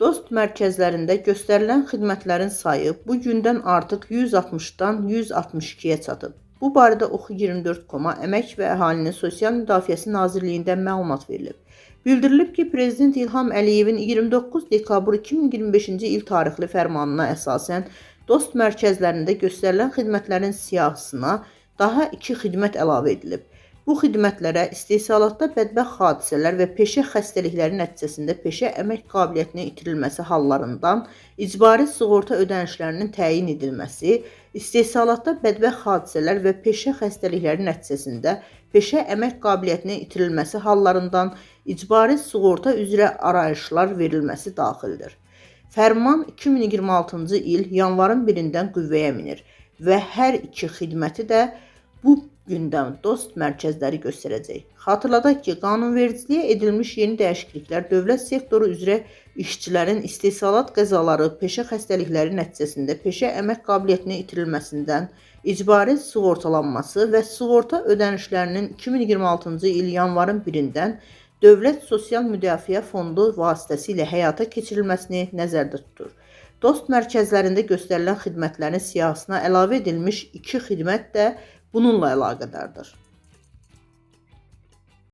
Dost mərkəzlərində göstərilən xidmətlərin sayı bu gündən artıq 160-dan 162-yə çatıb. Bu barədə Oxu24.com-a Əmək və Əhalinin Sosial Müdafiəsi Nazirliyindən məlumat verilib. Bildirilib ki, Prezident İlham Əliyevin 29 dekabr 2025-ci il tarixli fərmanına əsasən Dost mərkəzlərində göstərilən xidmətlərin siyahısına daha 2 xidmət əlavə edilib. Bu xidmətlərə istehsalatda bədbəxt hadisələr və peşə xəstəlikləri nəticəsində peşə əmək qabiliyyətinin itirilməsi hallarından icbari sığorta ödənişlərinin təyin edilməsi, istehsalatda bədbəxt hadisələr və peşə xəstəlikləri nəticəsində peşə əmək qabiliyyətinin itirilməsi hallarından icbari sığorta üzrə arayışlar verilməsi daxildir. Fərman 2026-cı il yanvarın 1-dən qüvvəyə minir və hər iki xidməti də bu gündən Dost mərkəzləri göstərəcək. Xatırladaq ki, qanunvericiliyə edilmiş yeni dəyişikliklər dövlət sektoru üzrə işçilərin istehsalat qəzaları, peşə xəstəlikləri nəticəsində peşə əmək qabiliyyətinin itirilməsindən icbari sığortalanması və sığorta ödənişlərinin 2026-cı il yanvarın 1-dən Dövlət Sosial Müdafiə Fondu vasitəsilə həyata keçirilməsini nəzərdə tutur. Dost mərkəzlərində göstərilən xidmətlərin siyahısına əlavə edilmiş 2 xidmət də bununla əlaqədardır.